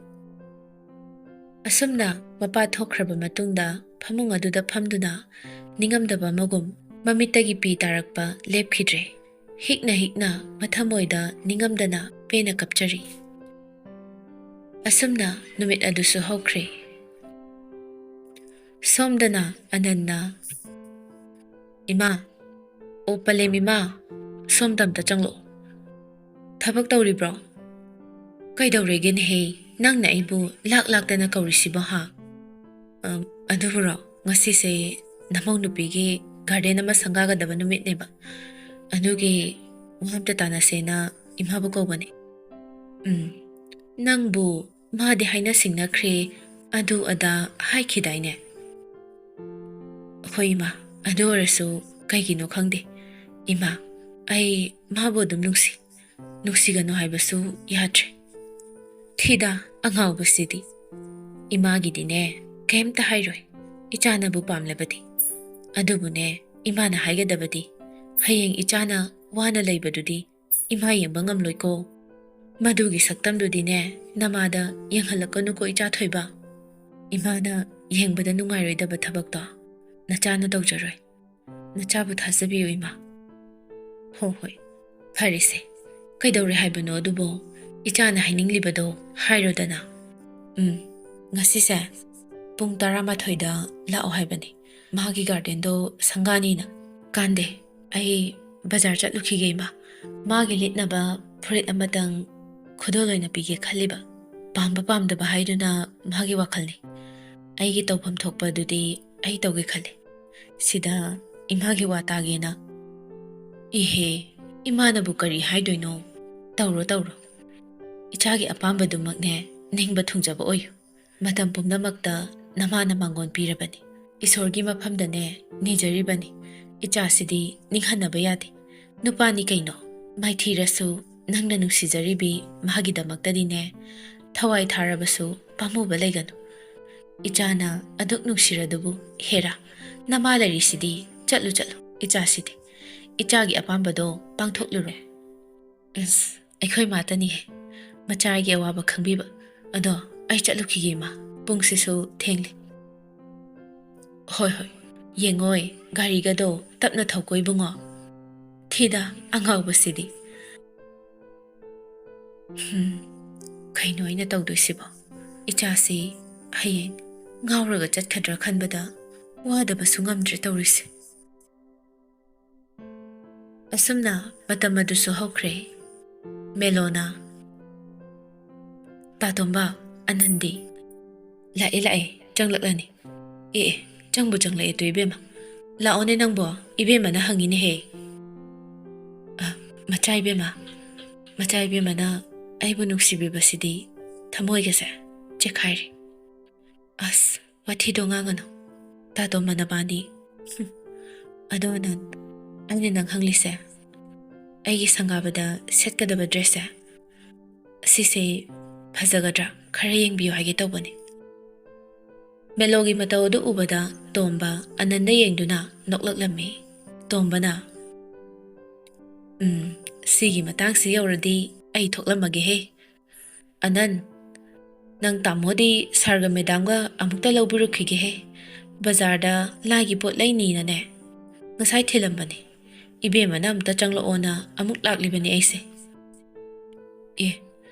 ꯑꯁꯨꯝꯅ ꯃꯄꯥ ꯊꯣꯛꯈ꯭ꯔꯕ ꯃꯇꯨꯡꯗ ꯐꯃꯨꯡ ꯑꯗꯨꯗ ꯐꯝꯗꯨꯅ ꯅꯤꯡꯉꯝꯗꯕ ꯑꯃꯒꯨꯝ ꯃꯃꯤꯠꯇꯒꯤ ꯄꯤ ꯇꯥꯔꯛꯄ ꯂꯦꯞꯈꯤꯗ꯭ꯔꯦ꯫ ꯍꯤꯛꯅ ꯍꯤꯛꯅ ꯃꯊꯃꯣꯏꯗ ꯅꯤꯡꯉꯝꯗꯅ ꯄꯦꯟꯅ ꯀꯞꯆꯔꯤ꯫ ꯑꯁꯨꯝꯅ ꯅꯨꯃꯤꯠ ꯑꯗꯨꯁꯨ ꯍꯧꯈ꯭ꯔꯦ꯫ ꯁꯣꯝꯗꯅ ꯑꯅꯟꯅ, "ꯏꯃꯥ, ꯑꯣ ꯄꯂꯦꯝ ꯏꯃꯥ, ꯁꯣꯝꯗ ꯑꯝꯇ ꯆꯪꯂꯛꯑꯣ꯫ ꯊꯕꯛ ꯇꯧꯔꯤꯕ꯭ꯔꯣ? ꯀꯩꯗꯧꯔꯒꯦꯅꯦꯍꯦ? ꯅꯪꯅ ꯑꯩꯕꯨ ꯂꯥꯛ ꯂꯥꯛꯇꯅ ꯀꯧꯔꯤꯁꯤꯕꯣ ꯍꯥ?" "ꯑ, ꯑꯗꯨꯕꯨꯔꯣ, ꯉꯁꯤꯁꯦ ꯅꯃꯧ ꯅꯨꯄꯤꯒꯤ ꯒꯥꯔꯗꯦꯟ ꯑꯃ ꯁꯪꯒꯥꯒꯗꯕ ꯅꯨꯃꯤꯠꯅꯦꯕ꯫ ꯑꯗꯨꯒꯤ ꯋꯥ ꯑꯝꯇ ꯇꯥꯟꯅꯁꯦꯅ ꯏꯃꯥꯕꯨ ꯀꯧꯕꯅꯦ꯫" "ꯎꯝ, ꯅꯪꯕꯨ ꯃꯥꯗꯤ ꯍꯥꯏꯅ ꯁꯤꯡꯅꯈ꯭ꯔꯦ, ꯑꯗꯨ ꯑꯗꯥ ꯍꯥꯏꯈꯤꯗꯥꯏꯅꯦ?" "ꯍꯣꯏ ꯏꯃꯥ, ꯑꯗꯨ ꯑꯣꯏꯔꯁꯨ ꯀꯩꯒꯤꯅꯣ ꯈꯪꯗꯦ꯫ ꯏꯃꯥ, ꯑꯩ ꯃꯥꯕꯨ ꯑꯗꯨꯝ ꯅꯨꯡꯁꯤ꯫ ꯅꯨꯡꯁꯤꯒꯅꯨ ꯍꯥꯏꯕꯁꯨ ꯌꯥꯗ꯭ꯔꯦ꯫" "ꯊꯤꯗ, ꯑꯉꯥꯎꯕꯁꯤꯗꯤ꯫ ꯏꯃꯥꯒꯤꯗꯤꯅꯦ, ꯀꯩꯝꯇ ꯍꯥꯏꯔꯣꯏ, ꯏꯆꯥꯅꯕꯨ ꯄꯥꯝꯂꯕꯗꯤ꯫ ꯑꯗꯨꯕꯨꯅꯦ, ꯏꯃꯥꯅ ꯍꯥꯏꯒꯗꯕꯗꯤ, ꯍꯌꯦꯡ ꯏꯆꯥꯅ ꯋꯥꯅ ꯂꯩꯕꯗꯨꯗꯤ ꯏꯃꯥ ꯌꯦꯡꯕ ꯉꯝꯂꯣꯏꯀꯣ꯫ ꯃꯗꯨꯒꯤ ꯁꯛꯇꯝꯗꯨꯗꯤꯅꯦ, ꯅꯃꯥꯗ ꯌꯦꯡꯍꯜꯂꯛꯀꯅꯨꯀꯣ, ꯏꯆꯥ ꯊꯣꯏꯕ꯫ ꯏꯃꯥꯅ ꯌꯦꯡꯕꯗ ꯅꯨꯡꯉꯥꯏꯔꯣꯏꯗꯕ ꯊꯕꯛꯇꯣ ꯅꯆꯥꯅ ꯇꯧꯖꯔꯣꯏ꯫ ꯅꯆꯥꯕꯨ ꯊꯥꯖꯕꯤꯌꯨ, ꯏꯃꯥ꯫" "ꯍꯣ ꯍꯣꯏ, ꯐꯔꯦꯁꯦ꯫ ꯀꯩꯗꯧꯔꯦ ꯍꯥꯏꯕꯅꯣ ꯑꯗꯨꯕꯣ? ꯏꯆꯥꯅ ꯍꯥꯏꯅꯤꯡꯂꯤꯕꯗꯣ ꯍꯥꯏꯔꯣꯗꯅ꯫" "ꯎꯝ, ꯉꯁꯤꯁꯦ ꯄꯨꯡ ꯇꯔꯥꯃꯥꯊꯣꯏꯗ ꯂꯥꯛꯑꯣ ꯍꯥꯏꯕꯅꯤ, ꯃꯥꯒꯤ ꯒꯥꯔꯗꯦꯟꯗꯣ ꯁꯪꯒꯥꯅꯤꯅ꯫" "ꯀꯥꯟꯗꯦ, ꯑꯩ ꯕꯖꯥꯔ ꯆꯠꯂꯨꯈꯤꯒꯦ, ꯏꯃꯥ꯫ ꯃꯥꯒꯤ ꯂꯤꯠꯅꯕ ꯐꯨꯔꯤꯠ ꯑꯃꯇꯪ ꯈꯨꯗꯣꯜ ꯑꯣꯏꯅ ꯄꯤꯒꯦ ꯈꯜꯂꯤꯕ꯫ ꯄꯥꯝꯕ ꯄꯥꯝꯗꯕ ꯍꯥꯏꯗꯨꯅ ꯃꯥꯒꯤ ꯋꯥꯈꯜꯅꯤ꯫ ꯑꯩꯒꯤ ꯇꯧꯐꯝ ꯊꯣꯛꯄ ꯑꯗꯨꯗꯤ ꯑꯩ ꯇꯧꯒꯦ ꯈꯜꯂꯤ꯫ ꯁꯤꯗ ꯏꯃꯥꯒꯤ ꯋꯥ ꯇꯥꯒꯦꯅ꯫" "ꯏꯍꯦ, ꯏꯃꯥꯅꯕꯨ ꯀꯔꯤ ꯍꯥꯏꯗꯣꯏꯅꯣ? ꯇꯧꯔꯣ, ꯇꯧꯔꯣ꯫ ꯏꯆꯥꯒꯤ ꯑꯄꯥꯝꯕꯗꯨꯃꯛꯅꯦ ꯅꯤꯡꯕ ꯊꯨꯡꯖꯕ ꯑꯣꯏꯌꯨ꯫ ꯃꯇꯝ ꯄꯨꯝꯅꯃꯛꯇ ꯅꯃꯥꯅ ꯃꯥꯡꯒꯣꯟ ꯄꯤꯔꯕꯅꯤ꯫ ꯏꯁꯣꯔꯒꯤ ꯃꯐꯝꯗꯅꯦ ꯅꯤꯖꯔꯤꯕꯅꯤ꯫ ꯏꯆꯥꯁꯤꯗꯤ ꯅꯤꯡꯍꯟꯅꯕ ꯌꯥꯗꯦ꯫ ꯅꯨꯄꯥꯅꯤ ꯀꯩꯅꯣ, ꯃꯥꯏꯊꯤꯔꯁꯨ ꯅꯪꯅ ꯅꯨꯡꯁꯤꯖꯔꯤꯕꯤ ꯃꯥꯒꯤꯗꯃꯛꯇꯗꯤꯅꯦ, ꯊꯋꯥꯏ ꯊꯥꯔꯕꯁꯨ ꯄꯥꯝꯃꯨꯕ ꯂꯩꯒꯅꯨ꯫ ꯏꯆꯥꯅ ꯑꯗꯨꯛ ꯅꯨꯡꯁꯤꯔꯗꯨꯕꯨ, ꯍꯦꯔꯥ, ꯅꯃꯥ ꯂꯩꯔꯤꯁꯤꯗꯤ, ꯆꯠꯂꯨ ꯆꯠꯂꯨ, ꯏꯆꯥꯁꯤꯗꯤ꯫ ꯏꯆꯥꯒꯤ ꯑꯄꯥꯝꯕꯗꯣ ꯄꯥꯡꯊꯣꯛꯂꯨꯔꯣ꯫ ꯑꯁ, ꯑꯩꯈꯣꯏ ꯃꯥꯇꯅꯤꯍꯦ ꯃꯆꯥꯒꯤ ꯑꯋꯥꯕ ꯈꯪꯕꯤꯕ꯫ ꯑꯗꯣ ꯑꯩ ꯆꯠꯂꯨꯈꯤꯒꯦ, ꯏꯃꯥ꯫ ꯄꯨꯡꯁꯤꯁꯨ ꯊꯦꯡꯂꯦ꯫ ꯍꯣꯏ, ꯍꯣꯏ꯫ ꯌꯦꯡꯉꯣꯏ, ꯒꯥꯔꯤꯒꯗꯣ ꯇꯞꯅ ꯊꯧꯀꯣ, ꯏꯕꯨꯡꯉꯣ꯫ ꯊꯤꯗ, ꯑꯉꯥꯎꯕꯁꯤꯗꯤ꯫ ꯍꯨꯝ, ꯀꯩꯅꯣ ꯑꯩꯅ ꯇꯧꯗꯣꯏꯁꯤꯕꯣ? ꯏꯆꯥꯁꯤ ꯍꯌꯦꯡ ꯉꯥꯎꯔꯒ ꯆꯠꯈꯗ꯭ꯔꯥ ꯈꯟꯕꯗ ꯋꯥꯗꯕꯁꯨ ꯉꯝꯗ꯭ꯔꯦ ꯇꯧꯔꯤꯁꯦ꯫ ꯑꯁꯨꯝꯅ ꯃꯇꯝ ꯑꯗꯨꯁꯨ ꯍꯧꯈ꯭ꯔꯦ꯫ ꯃꯦꯂꯣꯅ, "ꯇꯥꯇꯣꯝꯕ, ꯑꯅꯟꯗꯤ?" "ꯂꯥꯛꯑꯦ, ꯂꯥꯛꯑꯦ, ꯆꯪꯂꯛꯂꯅꯤ꯫" "ꯑꯦ, ꯑꯦ, ꯆꯪꯕꯨ ꯆꯪꯂꯛꯑꯦ ꯇꯨ, ꯏꯕꯦꯝꯃ꯫ ꯂꯥꯛꯑꯣꯅꯦ ꯅꯪꯕꯣ, ꯏꯕꯦꯝꯃꯅ ꯍꯪꯉꯤꯅꯦꯍꯦ꯫" "ꯑ, ꯃꯆꯥ ꯏꯕꯦꯝꯃ, ꯃꯆꯥ ꯏꯕꯦꯝꯃꯅ ꯑꯩꯕꯨ ꯅꯨꯡꯁꯤꯕꯤꯕꯁꯤꯗꯤ ꯊꯃꯣꯏꯒꯁꯦ ꯆꯦꯛꯈꯥꯏꯔꯦ꯫" "ꯑꯁ, ꯋꯥꯊꯤꯗꯣ ꯉꯥꯡꯒꯅꯨ꯫ ꯇꯥꯇꯣꯝꯕ ꯅꯕꯥꯅꯤ꯫" "ꯍꯨꯝ꯫ ꯑꯗꯣ ꯑꯅꯟ, ꯑꯩꯅ ꯅꯪ ꯍꯪꯂꯤꯁꯦ, ꯑꯩꯒꯤ ꯁꯪꯒꯥꯕꯗ ꯁꯦꯠꯀꯗꯕ ꯗ꯭ꯔꯦꯁꯁꯦ, ꯁꯤꯁꯦ ꯐꯖꯒꯗ꯭ꯔꯥ? ꯈꯔ ꯌꯦꯡꯕꯤꯌꯨ ꯍꯥꯏꯒꯦ ꯇꯧꯕꯅꯤ꯫" ꯃꯦꯂꯣꯒꯤ ꯃꯇꯧ ꯑꯗꯨ ꯎꯕꯗ ꯇꯣꯝꯕ ꯑꯅꯟꯗ ꯌꯦꯡꯗꯨꯅ ꯅꯣꯛꯂꯛꯂꯝꯃꯤ꯫ ꯇꯣꯝꯕꯅ, "ꯎꯝ, ꯁꯤꯒꯤ ꯃꯇꯥꯡꯁꯤ ꯌꯧꯔꯗꯤ ꯑꯩ ꯊꯣꯛꯂꯝꯃꯒꯦꯍꯦ꯫ ꯑꯅꯟ, ꯅꯪ ꯇꯥꯃꯣꯗꯤ ꯁꯥꯔꯒ ꯃꯦꯗꯥꯝꯒ ꯑꯃꯨꯛꯇ ꯂꯧꯕꯤꯔꯨꯈꯤꯒꯦꯍꯦ꯫ ꯕꯖꯥꯔꯗ ꯂꯥꯏꯒꯤ ꯄꯣꯠ ꯂꯩꯅꯤꯅꯅꯦ, ꯉꯁꯥꯏ ꯊꯤꯜꯂꯝꯕꯅꯤ꯫ ꯏꯕꯦꯝꯃꯅ ꯑꯃꯨꯛꯇ ꯆꯪꯂꯛꯑꯣꯅ ꯑꯃꯨꯛ ꯂꯥꯛꯂꯤꯕꯅꯤ ꯑꯩꯁꯦ꯫" "ꯑꯦ,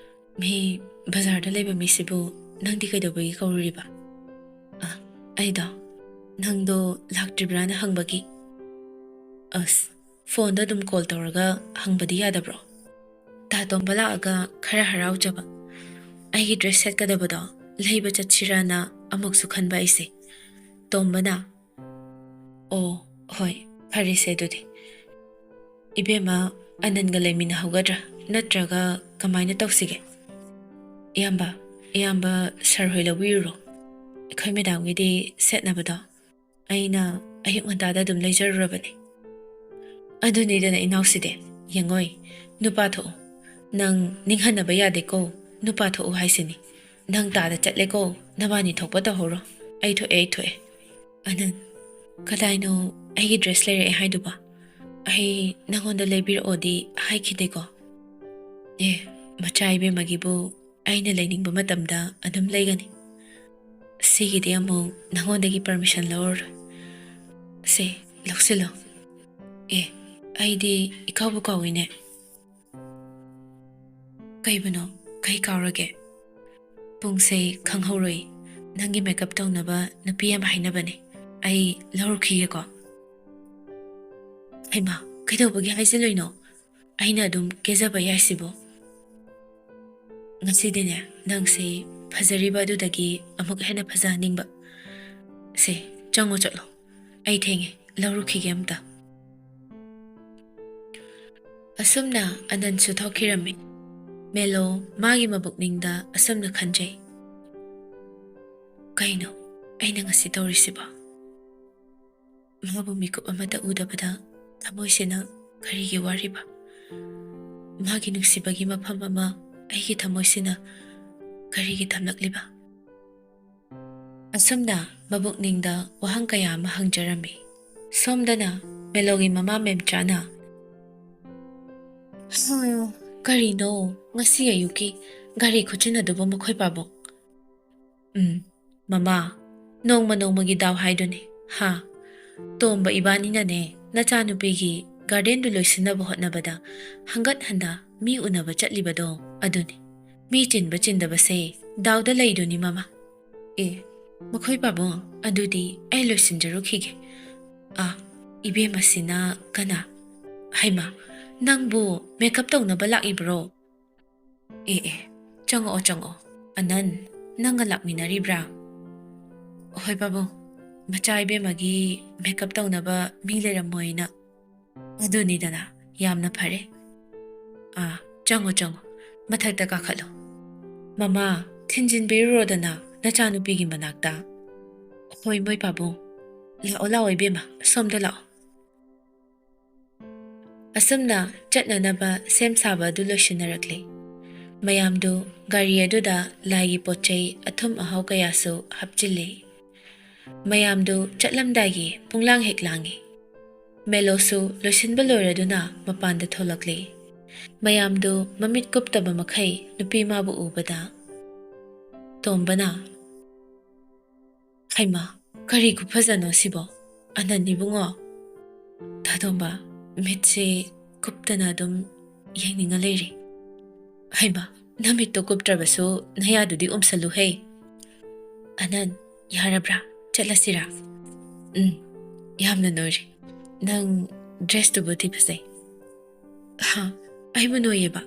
ꯃꯤ ꯕꯖꯥꯔꯗ ꯂꯩꯕ ꯃꯤꯁꯤꯕꯨ ꯅꯪꯗꯤ ꯀꯩꯗꯧꯕꯒꯤ ꯀꯧꯔꯨꯔꯤꯕ?" "ꯑ, ꯑꯩꯗꯣ ꯅꯪꯗꯣ ꯂꯥꯛꯇ꯭ꯔꯤꯕ꯭ꯔꯥꯅ ꯍꯪꯕꯒꯤ꯫" "ꯑꯁ, ꯐꯣꯟꯗ ꯑꯗꯨꯝ ꯀꯣꯜ ꯇꯧꯔꯒ ꯍꯪꯕꯗꯤ ꯌꯥꯗꯕ꯭ꯔꯣ?" ꯇꯥꯇꯣꯝꯕ ꯂꯥꯛꯑꯒ ꯈꯔ ꯍꯔꯥꯎꯖꯕ꯫ ꯑꯩꯒꯤ ꯗ꯭ꯔꯦꯁ ꯁꯦꯠꯀꯗꯕꯗꯣ ꯂꯩꯕ ꯆꯠꯁꯤꯔꯥꯅ ꯑꯃꯨꯛꯁꯨ ꯈꯟꯕ ꯑꯩꯁꯦ꯫ ꯇꯣꯝꯕꯅ, "ꯑꯣ, ꯍꯣꯏ, ꯐꯔꯦꯁꯦ ꯑꯗꯨꯗꯤ꯫ ꯏꯕꯦꯝꯃ, ꯑꯅꯟꯒ ꯂꯩꯃꯤꯟꯅꯍꯧꯒꯗ꯭ꯔꯥ? ꯅꯠꯇ꯭ꯔꯒ ꯀꯃꯥꯏꯅ ꯇꯧꯁꯤꯒꯦ?" "ꯏꯌꯥꯝꯕ, ꯏꯌꯥꯝꯕ ꯁꯥꯔ ꯍꯣꯏ ꯂꯧꯕꯤꯔꯨꯔꯣ꯫ ꯑꯩꯈꯣꯏ ꯃꯦꯗꯥꯝꯒꯤꯗꯤ ꯁꯦꯠꯅꯕꯗꯣ ꯑꯩꯅ ꯑꯌꯨꯛ ꯉꯟꯇꯥꯗ ꯑꯗꯨꯝ ꯂꯩꯖꯔꯨꯔꯕꯅꯤ꯫" ꯑꯗꯨꯅꯤꯗꯅ ꯏꯅꯥꯎꯁꯤꯗꯤ, ꯌꯦꯡꯉꯣꯏ, ꯅꯨꯄꯥ ꯊꯣꯛꯎ꯫ ꯅꯪ ꯅꯤꯡꯍꯟꯅꯕ ꯌꯥꯗꯦꯀꯣ, ꯅꯨꯄꯥ ꯊꯣꯛꯎ ꯍꯥꯏꯁꯤꯅꯤ꯫ ꯅꯪ ꯇꯥꯗ ꯆꯠꯂꯦꯀꯣ, ꯅꯕꯥꯅꯤ ꯊꯣꯛꯄ ꯇꯧꯍꯧꯔꯣ꯫ ꯑꯩ ꯊꯣꯛꯑꯦ, ꯑꯩ ꯊꯣꯛꯑꯦ꯫ ꯑꯅꯟ, ꯀꯗꯥꯏꯅꯣ ꯑꯩꯒꯤ ꯗ꯭ꯔꯦꯁ ꯂꯩꯔꯛꯑꯦ ꯍꯥꯏꯗꯨꯕꯣ? ꯑꯩ ꯅꯪꯉꯣꯟꯗ ꯂꯩꯕꯤꯔꯛꯑꯣꯗꯤ ꯍꯥꯏꯈꯤꯗꯦꯀꯣ? ꯑꯦ, ꯃꯆꯥ ꯏꯕꯦꯝꯃꯒꯤꯕꯨ ꯑꯩꯅ ꯂꯩꯅꯤꯡꯕ ꯃꯇꯝꯗ ꯑꯗꯨꯝ ꯂꯩꯒꯅꯤ꯫ ꯁꯤꯒꯤꯗꯤ ꯑꯃꯨꯛ ꯅꯪꯉꯣꯟꯗꯒꯤ ꯄꯔꯃꯤꯁꯟ ꯂꯧꯔꯔꯣꯏ꯫ ꯁꯦ, ꯂꯧꯁꯤꯜꯂꯣ꯫ ꯑꯦ, ꯑꯩꯗꯤ ꯏꯀꯥꯎꯕꯨ ꯀꯥꯎꯏꯅꯦ꯫ ꯀꯩꯕꯨꯅꯣ? ꯀꯩ ꯀꯥꯎꯔꯒꯦ? ꯄꯨꯡꯁꯦ ꯈꯪꯍꯧꯔꯣꯏ꯫ ꯅꯪꯒꯤ ꯃꯦꯀꯞ ꯇꯧꯅꯕ ꯅꯨꯄꯤ ꯑꯃ ꯍꯥꯏꯅꯕꯅꯦ꯫ ꯑꯩ ꯂꯧꯔꯨꯈꯤꯒꯦꯀꯣ꯫ ꯍꯩꯃꯥ, ꯀꯩꯗꯧꯕꯒꯤ ꯍꯥꯏꯖꯤꯜꯂꯨꯏꯅꯣ? ꯑꯩꯅ ꯑꯗꯨꯝ ꯀꯦꯖꯕ ꯌꯥꯏꯁꯤꯕꯣ꯫ ꯉꯁꯤꯗꯤꯅꯦ, ꯅꯪꯁꯦ ꯐꯖꯔꯤꯕ ꯑꯗꯨꯗꯒꯤ ꯑꯃꯨꯛ ꯍꯦꯟꯅ ꯐꯖꯍꯟꯅꯤꯡꯕ꯫ ꯁꯦ, ꯆꯪꯉꯣ ꯆꯠꯂꯣ꯫ ꯑꯩ ꯊꯦꯡꯉꯦ, ꯂꯧꯔꯨꯈꯤꯒꯦ ꯑꯝꯇ꯫ ꯑꯁꯨꯝꯅ ꯑꯅꯟꯁꯨ ꯊꯣꯛꯈꯤꯔꯝꯃꯤ꯫ ꯃꯦꯂꯣ ꯃꯥꯒꯤ ꯃꯕꯨꯛꯅꯤꯡꯗ ꯑꯁꯨꯝꯅ ꯈꯟꯖꯩ, "ꯀꯩꯅꯣ ꯑꯩꯅ ꯉꯁꯤ ꯇꯧꯔꯤꯁꯤꯕꯣ? ꯃꯥꯕꯨ ꯃꯤꯀꯨꯞ ꯑꯃꯇ ꯎꯗꯕꯗ ꯊꯃꯣꯏꯁꯤꯅ ꯀꯔꯤꯒꯤ ꯋꯥꯔꯤꯕ? ꯃꯥꯒꯤ ꯅꯨꯡꯁꯤꯕꯒꯤ ꯃꯐꯝ ꯑꯃ ꯑꯩꯒꯤ ꯊꯃꯣꯏꯁꯤꯅ ꯀꯔꯤꯒꯤ ꯊꯝꯂꯛꯂꯤꯕ?" ꯑꯁꯨꯝꯅ ꯃꯕꯨꯛꯅꯤꯡꯗ ꯋꯥꯍꯪ ꯀꯌꯥ ꯑꯃ ꯍꯪꯖꯔꯝꯃꯤ꯫ ꯁꯣꯝꯗꯅ ꯃꯦꯂꯣꯒꯤ ꯃꯃꯥ ꯃꯦꯝꯆꯥꯅ, "ꯍꯥ, ꯀꯔꯤꯅꯣ ꯉꯁꯤ ꯑꯌꯨꯛꯀꯤ ꯒꯥꯔꯤ ꯈꯨꯠꯆꯤꯟ ꯑꯗꯨꯕꯨ ꯃꯈꯣꯏ ꯄꯥꯕꯨꯡ?" "ꯎꯝ, ꯃꯃꯥ, ꯅꯣꯡꯃ ꯅꯣꯡꯃꯒꯤ ꯗꯥꯎ ꯍꯥꯏꯗꯨꯅꯤ꯫ ꯍꯥ, ꯇꯣꯝꯕ ꯏꯕꯥꯅꯤꯅꯅꯦ ꯅꯆꯥꯅꯨꯄꯤꯒꯤ ꯒꯥꯔꯗꯦꯟꯗꯨ ꯂꯣꯏꯁꯤꯟꯅꯕ ꯍꯣꯠꯅꯕꯗ ꯍꯪꯒꯠ ꯍꯟꯗ ꯃꯤ ꯎꯅꯕ ꯆꯠꯂꯤꯕꯗꯣ ꯑꯗꯨꯅꯤ꯫ ꯃꯤ ꯆꯤꯟꯕ ꯆꯤꯟꯗꯕꯁꯦ ꯗꯥꯎꯗ ꯂꯩꯗꯨꯅꯤ ꯃꯃꯥ꯫ ꯑꯦ, ꯃꯈꯣꯏ ꯄꯥꯕꯨꯡ, ꯑꯗꯨꯗꯤ ꯑꯩ ꯂꯣꯏꯁꯤꯟꯖꯔꯨꯈꯤꯒꯦ꯫ ꯑꯥ, ꯏꯕꯦꯝꯃꯁꯤꯅ ꯀꯅꯥ? ꯍꯩꯃꯥ, ꯅꯪꯕꯨ ꯃꯦꯀꯞ ꯇꯧꯅꯕ ꯂꯥꯛꯏꯕ꯭ꯔꯣ?" "ꯑꯦ ꯑꯦ, ꯆꯪꯉꯛꯑꯣ ꯆꯪꯉꯛꯑꯣ꯫ ꯑꯅꯟ, ꯅꯪꯒ ꯂꯥꯛꯃꯤꯟꯅꯔꯤꯕ꯭ꯔꯥ?" "ꯍꯣꯏ ꯄꯥꯕꯨꯡ, ꯃꯆꯥ ꯏꯕꯦꯝꯃꯒꯤ ꯃꯦꯀꯞ ꯇꯧꯅꯕ ꯃꯤ ꯂꯩꯔꯝꯃꯣꯏꯅ꯫ ꯑꯗꯨꯅꯤꯗꯅ, ꯌꯥꯝꯅ ꯐꯔꯦ꯫ ꯑꯥ, ꯆꯪꯉꯣ ꯆꯪꯉꯣ, ꯃꯊꯛꯇ ꯀꯥꯈꯠꯂꯣ꯫ ꯃꯃꯥ, ꯊꯤꯟꯖꯤꯟꯕꯤꯔꯨꯔꯣꯗꯅ ꯅꯆꯥꯅꯨꯄꯤꯒꯤ ꯃꯅꯥꯛꯇ꯫" "ꯍꯣꯏ ꯃꯣꯏ ꯄꯥꯕꯨꯡ꯫ ꯂꯥꯛꯑꯣ ꯂꯥꯛꯑꯣ ꯏꯕꯦꯝꯃ, ꯁꯣꯝꯗ ꯂꯥꯛꯑꯣ꯫" ꯑꯁꯨꯝꯅ ꯆꯠꯅꯅꯕ ꯁꯦꯝ ꯁꯥꯕ ꯑꯗꯨ ꯂꯣꯏꯁꯤꯟꯅꯔꯛꯂꯦ꯫ ꯃꯌꯥꯝꯗꯨ ꯒꯥꯔꯤ ꯑꯗꯨꯗ ꯂꯥꯏꯒꯤ ꯄꯣꯠ ꯆꯩ ꯑꯊꯨꯝ ꯑꯍꯥꯎ ꯀꯌꯥꯁꯨ ꯍꯥꯞꯆꯤꯜꯂꯦ꯫ ꯃꯌꯥꯝꯗꯨ ꯆꯠꯂꯝꯗꯥꯏꯒꯤ ꯄꯨꯡꯂꯥꯡ ꯍꯦꯛ ꯂꯥꯡꯏ꯫ ꯃꯦꯂꯣꯁꯨ ꯂꯣꯏꯁꯤꯟꯕ ꯂꯣꯏꯔꯗꯨꯅ ꯃꯄꯥꯟꯗ ꯊꯣꯛꯂꯛꯂꯦ꯫ ꯃꯌꯥꯝꯗꯨ ꯃꯃꯤꯠ ꯀꯨꯞꯇꯕ ꯃꯈꯩ ꯅꯨꯄꯤ ꯃꯥꯕꯨ ꯎꯕꯗ ꯇꯣꯝꯕꯅ, "ꯍꯩꯃꯥ, ꯀꯔꯤ ꯈꯨꯐꯖꯅꯣ ꯁꯤꯕꯣ? ꯑꯅꯟ ꯏꯕꯨꯡꯉꯣ!" ꯊꯥꯗꯣꯝꯕ ꯃꯤꯠꯁꯦ ꯀꯨꯞꯇꯅ ꯑꯗꯨꯝ ꯌꯦꯡꯅꯤꯡꯉ ꯂꯩꯔꯤ꯫ "ꯍꯩꯃꯥ, ꯅꯃꯤꯠꯇꯣ ꯀꯨꯞꯇ꯭ꯔꯕꯁꯨ ꯅꯌꯥꯗꯨꯗꯤ ꯎꯝꯁꯜꯂꯨꯍꯦ!" "ꯑꯅꯟ, ꯌꯥꯔꯕ꯭ꯔꯥ? ꯆꯠꯂꯁꯤꯔꯥ?" "ꯎꯝ, ꯌꯥꯝꯅ ꯅꯣꯏꯔꯦ꯫ ꯅꯪ ꯗ꯭ꯔꯦꯁꯇꯨꯕꯨꯗꯤ ꯐꯖꯩ꯫" "ꯍꯥ? ꯑꯩꯕꯨ ꯅꯣꯏꯌꯦꯕ?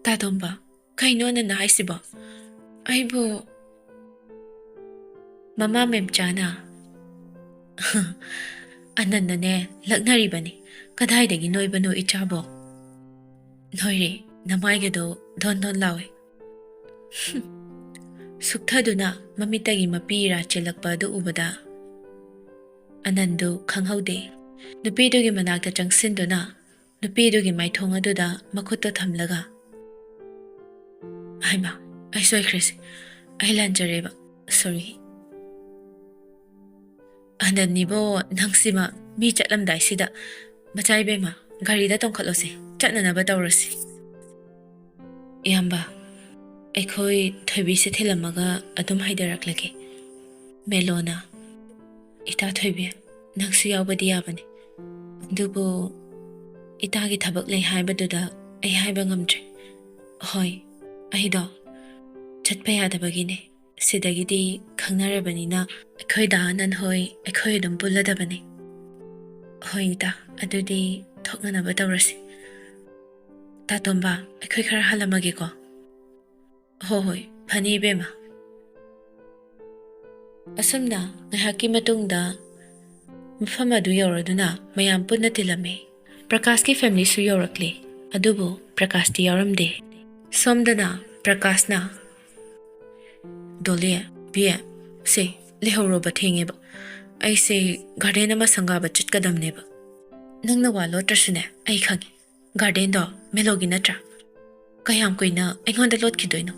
ꯇꯥꯗꯣꯝꯕ, ꯀꯩꯅꯣ ꯑꯅꯟꯅ ꯍꯥꯏꯁꯤꯕꯣ? ꯑꯩꯕꯨ?" ꯃꯃꯥ ꯃꯦꯝꯆꯥꯅ, "ꯑꯅꯟꯅꯅꯦ ꯂꯛꯅꯔꯤꯕꯅꯤ꯫ ꯀꯗꯥꯏꯗꯒꯤ ꯅꯣꯏꯕꯅꯣ ꯏꯆꯥꯕꯣ? ꯅꯣꯏꯔꯦ, ꯅꯃꯥꯏꯒꯗꯣ ꯗꯣꯟ ꯗꯣꯟ ꯂꯥꯎꯋꯦ꯫" ꯁꯨꯛꯊꯗꯨꯅ ꯃꯃꯤꯠꯇꯒꯤ ꯃꯄꯤ ꯏꯔꯥ ꯆꯦꯜꯂꯛꯄ ꯑꯗꯨ ꯎꯕꯗ ꯑꯅꯟꯗꯨ ꯈꯪꯍꯧꯗꯦ꯫ ꯅꯨꯄꯤꯗꯨꯒꯤ ꯃꯅꯥꯛꯇ ꯆꯪꯁꯤꯟꯗꯨꯅ ꯅꯨꯄꯤꯗꯨꯒꯤ ꯃꯥꯏꯊꯣꯡ ꯑꯗꯨꯗ ꯃꯈꯨꯠꯇꯣ ꯊꯝꯂꯒ, "ꯍꯩꯃꯥ, ꯑꯩ ꯁꯣꯏꯈ꯭ꯔꯦꯁꯦ꯫ ꯑꯩ ꯂꯥꯟꯖꯔꯦꯕ꯫ ꯁꯣꯔꯤ꯫" "ꯑꯅꯟ ꯏꯕꯣ, ꯅꯪꯁꯤꯃ ꯃꯤ ꯆꯠꯂꯝꯗꯥꯏꯁꯤꯗ꯫ ꯃꯆꯥ ꯏꯕꯦꯝꯃ, ꯒꯥꯔꯤꯗ ꯇꯣꯡꯈꯠꯂꯣꯁꯦ, ꯆꯠꯅꯅꯕ ꯇꯧꯔꯁꯤ꯫" "ꯏꯌꯥꯝꯕ, ꯑꯩꯈꯣꯏ ꯊꯣꯏꯕꯤꯁꯦ ꯊꯤꯜꯂꯝꯃꯒ ꯑꯗꯨꯝ ꯍꯥꯏꯊꯔꯛꯂꯒꯦ꯫" ꯃꯦꯂꯣꯅ, "ꯏꯇꯥ ꯊꯣꯏꯕꯤ, ꯅꯪꯁꯨ ꯌꯥꯎꯕꯗꯤ ꯌꯥꯕꯅꯤ, ꯑꯗꯨꯕꯨ ꯏꯇꯥꯒꯤ ꯊꯕꯛ ꯂꯩ ꯍꯥꯏꯕꯗꯨꯗ ꯑꯩ ꯍꯥꯏꯕ ꯉꯝꯗ꯭ꯔꯦ꯫ ꯍꯣꯏ, ꯑꯩꯗꯣ ꯆꯠꯄ ꯌꯥꯗꯕꯒꯤꯅꯦ꯫ ꯁꯤꯗꯒꯤꯗꯤ ꯈꯪꯅꯔꯕꯅꯤꯅ ꯑꯩꯈꯣꯏ ꯗꯥ ꯑꯅꯟ ꯍꯣꯏ ꯑꯩꯈꯣꯏ ꯑꯗꯨꯝ ꯄꯨꯜꯂꯗꯕꯅꯤ꯫" "ꯍꯣꯏ ꯏꯇꯥ, ꯑꯗꯨꯗꯤ ꯊꯣꯛꯅꯅꯕ ꯇꯧꯔꯁꯤ꯫ ꯇꯥꯇꯣꯝꯕ, ꯑꯩꯈꯣꯏ ꯈꯔ ꯍꯜꯂꯝꯃꯒꯦꯀꯣ꯫" "ꯍꯣ ꯍꯣꯏ, ꯐꯅꯤ ꯏꯕꯦꯝꯃ꯫" ꯑꯁꯨꯝꯅ ꯉꯥꯏꯍꯥꯛꯀꯤ ꯃꯇꯨꯡꯗ ꯃꯐꯝ ꯑꯗꯨ ꯌꯧꯔꯗꯨꯅ ꯃꯌꯥꯝ ꯄꯨꯟꯅ ꯇꯤꯜꯂꯝꯃꯤ꯫ ꯄ꯭ꯔꯀꯥꯁꯀꯤ ꯐꯦꯃꯤꯂꯤꯁꯨ ꯌꯧꯔꯛꯂꯤ, ꯑꯗꯨꯕꯨ ꯄ꯭ꯔꯀꯥꯁꯇꯤ ꯌꯥꯎꯔꯝꯗꯦ꯫ ꯁꯣꯝꯗꯅ ꯄ꯭ꯔꯀꯥꯁꯅ, "ꯗꯣꯂꯤ, ꯕꯤ ꯑꯦ, ꯁꯦ, ꯂꯩꯍꯧꯔꯣꯕ, ꯊꯦꯡꯉꯦꯕ꯫ ꯑꯩꯁꯦ ꯒꯥꯔꯗꯦꯟ ꯑꯃ ꯁꯪꯒꯥꯕ ꯆꯠꯀꯗꯕꯅꯦꯕ꯫" ꯅꯪꯅ ꯋꯥ ꯂꯣꯠꯇ꯭ꯔꯁꯨꯅꯦ, ꯑꯩ ꯈꯪꯉꯤ꯫ ꯒꯥꯔꯗꯦꯟꯗꯣ ꯃꯦꯂꯣꯒꯤ ꯅꯠꯇ꯭ꯔꯥ? ꯀꯌꯥꯝ ꯀꯨꯏꯅ ꯑꯩꯉꯣꯟꯗ ꯂꯣꯠꯈꯤꯗꯣꯏꯅꯣ?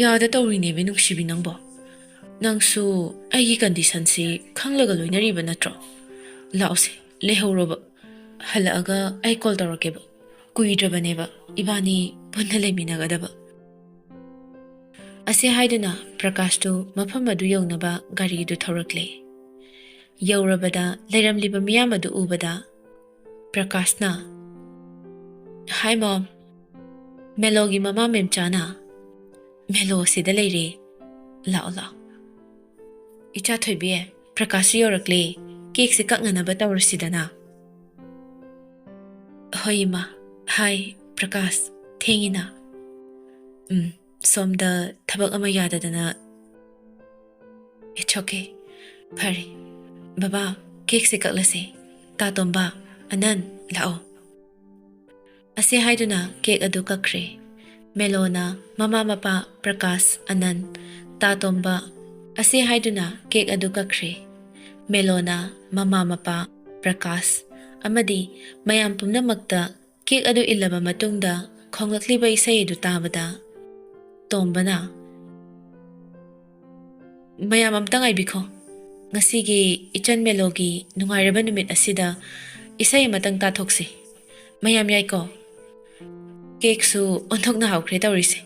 ꯌꯥꯗ ꯇꯧꯔꯤꯅꯦꯃꯤ, ꯅꯨꯡꯁꯤꯕꯤ ꯅꯪꯕꯣ꯫ ꯅꯪꯁꯨ ꯑꯩꯒꯤ ꯀꯟꯗꯤꯁꯟꯁꯤ ꯈꯪꯂꯒ ꯂꯣꯏꯅꯔꯤꯕ ꯅꯠꯇ꯭ꯔꯣ? ꯂꯥꯛꯑꯣꯁꯦ, ꯂꯩꯍꯧꯔꯣꯕ꯫ ꯍꯜꯂꯛꯑꯒ ꯑꯩ ꯀꯣꯜ ꯇꯧꯔꯛꯀꯦꯕ꯫ ꯀꯨꯏꯗ꯭ꯔꯕꯅꯦꯕ ꯏꯕꯥꯅꯤ ꯄꯨꯟꯅ ꯂꯩꯃꯤꯟꯅꯒꯗꯕ꯫ ꯑꯁꯤ ꯍꯥꯏꯗꯨꯅ ꯄ꯭ꯔꯀꯥꯁꯇꯨ ꯃꯐꯝ ꯑꯗꯨ ꯌꯧꯅꯕ ꯒꯥꯔꯤꯗꯨ ꯊꯧꯔꯛꯂꯦ꯫ ꯌꯧꯔꯕꯗ ꯂꯩꯔꯝꯂꯤꯕ ꯃꯤꯌꯥꯝ ꯑꯗꯨ ꯎꯕꯗ ꯄ꯭ꯔꯀꯥꯁꯅ, "Hi, Mom꯫ ꯃꯦꯂꯣꯒꯤ ꯃꯃꯥ ꯃꯦꯝꯆꯥꯅ ꯃꯦꯂꯣ ꯑꯁꯤꯗ ꯂꯩꯔꯦ꯫ ꯂꯥꯛꯑꯣ, ꯂꯥꯛꯑꯣ꯫" "ꯏꯆꯥ ꯊꯣꯏꯕꯤ, ꯄ꯭ꯔꯀꯥꯁꯁꯨ ꯌꯧꯔꯛꯂꯦ꯫ ꯀꯦꯛꯁꯦ ꯀꯛꯅꯅꯕ ꯇꯧꯔꯁꯤꯗꯅ꯫" "ꯍꯣꯏ, ꯏꯃꯥ꯫ ꯍꯥꯏ, ꯄ꯭ꯔꯀꯥꯁ, ꯊꯦꯡꯉꯤꯅ꯫" "ꯎꯝ, ꯁꯣꯝꯗ ꯊꯕꯛ ꯑꯃ ꯌꯥꯗꯗꯅ꯫" "It's okay꯫ ꯐꯔꯦ꯫ ꯕꯕꯥ, ꯀꯦꯛꯁꯦ ꯀꯛꯂꯁꯦ꯫ ꯇꯥꯇꯣꯝꯕ, ꯑꯅꯟ, ꯂꯥꯛꯑꯣ꯫" ꯑꯁꯤ ꯍꯥꯏꯗꯨꯅ ꯀꯦꯛ ꯑꯗꯨ ꯀꯛꯈ꯭ꯔꯦ꯫ ꯃꯦꯂꯣꯅ ꯃꯃꯥ ꯃꯄꯥ ꯄ꯭ꯔꯀꯥꯁ, ꯑꯅꯟ, ꯇꯥꯇꯣꯝꯕ, ꯑꯁꯤ ꯍꯥꯏꯗꯨꯅ ꯀꯦꯛ ꯑꯗꯨ ꯀꯛꯈ꯭ꯔꯦ꯫ ꯃꯦꯂꯣꯅ ꯃꯃꯥ ꯃꯄꯥ, ꯄ꯭ꯔꯀꯥꯁ ꯑꯃꯗꯤ ꯃꯌꯥꯝ ꯄꯨꯝꯅꯃꯛꯇ ꯀꯦꯛ ꯑꯗꯨ ꯏꯜꯂꯕ ꯃꯇꯨꯡꯗ ꯈꯣꯡꯂꯛꯂꯤꯕ ꯏꯁꯩ ꯑꯗꯨ ꯇꯥꯕꯗ ꯇꯣꯝꯕꯅ, "ꯃꯌꯥꯝ ꯑꯝꯇ ꯉꯥꯏꯕꯤꯈꯣ꯫ ꯉꯁꯤꯒꯤ ꯏꯆꯟ ꯃꯦꯂꯣꯒꯤ ꯅꯨꯡꯉꯥꯏꯔꯕ ꯅꯨꯃꯤꯠ ꯑꯁꯤꯗ ꯏꯁꯩ ꯑꯃꯇꯪ ꯇꯥꯊꯣꯛꯁꯤ꯫ ꯃꯌꯥꯝ ꯌꯥꯏꯀꯣ? ꯀꯦꯛꯁꯨ ꯑꯣꯟꯊꯣꯛꯅ ꯍꯥꯎꯈ꯭ꯔꯦ ꯇꯧꯔꯤꯁꯦ꯫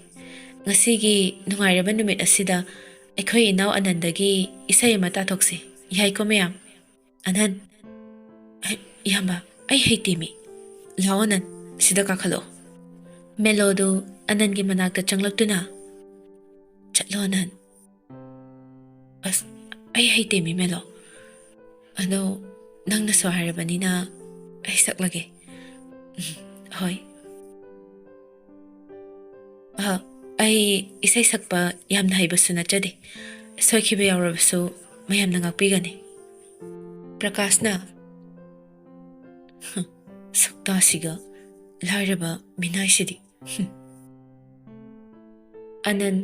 ꯉꯁꯤꯒꯤ ꯅꯨꯡꯉꯥꯏꯔꯕ ꯅꯨꯃꯤꯠ ꯑꯁꯤꯗ ꯑꯩꯈꯣꯏ ꯏꯅꯥꯎ ꯑꯅꯟꯗꯒꯤ ꯏꯁꯩ ꯑꯃ ꯇꯥꯊꯣꯛꯁꯤ꯫ ꯌꯥꯏꯀꯣ ꯃꯌꯥꯝ?" "ꯑꯅꯟ꯫" "ꯑꯩ, ꯏꯌꯥꯝꯕ, ꯑꯩ ꯍꯩꯇꯦꯃꯤ꯫" "ꯂꯥꯛꯑꯣ ꯑꯅꯟ, ꯁꯤꯗ ꯀꯥꯈꯠꯂꯛꯑꯣ꯫" ꯃꯦꯂꯣꯗꯨ ꯑꯅꯟꯒꯤ ꯃꯅꯥꯛꯇ ꯆꯪꯂꯛꯇꯨꯅ, "ꯆꯠꯂꯣ ꯑꯅꯟ꯫" "ꯑꯁ, ꯑꯩ ꯍꯩꯇꯦꯃꯤ ꯃꯦꯂꯣ꯫ ꯑꯗꯣ ꯅꯪꯅꯁꯨ ꯍꯥꯏꯔꯕꯅꯤꯅ ꯑꯩ ꯁꯛꯂꯒꯦ꯫" "ꯎꯝ, ꯍꯣꯏ꯫" "ꯑ, ꯑꯩ ꯏꯁꯩ ꯁꯛꯄ ꯌꯥꯝꯅ ꯍꯩꯕꯁꯨ ꯅꯠꯆꯗꯦ꯫ ꯁꯣꯏꯈꯤꯕ ꯌꯥꯎꯔꯕꯁꯨ ꯃꯌꯥꯝꯅ ꯉꯥꯛꯄꯤꯒꯅꯤ꯫" ꯄ꯭ꯔꯀꯥꯁꯅ, "ꯍꯝ, ꯁꯛꯇꯥꯁꯤꯒ ꯂꯥꯏꯔꯕ ꯃꯤꯅꯥꯏꯁꯤꯗꯤ꯫" ꯍꯝ꯫ ꯑꯅꯟ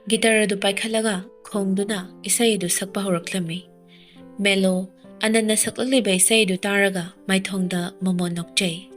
ꯒꯤꯇꯔ ꯑꯗꯨ ꯄꯥꯏꯈꯠꯂꯒ ꯈꯣꯡꯗꯨꯅ ꯏꯁꯩ ꯑꯗꯨ ꯁꯛꯄ ꯍꯧꯔꯛꯂꯝꯃꯤ꯫ ꯃꯦꯂꯣ ꯑꯅꯟꯅ ꯁꯛꯂꯛꯂꯤꯕ ꯏꯁꯩꯗꯨ ꯇꯥꯔꯒ ꯃꯥꯏꯊꯣꯡꯗ ꯃꯣꯃꯣꯟ ꯅꯣꯛꯆꯩ꯫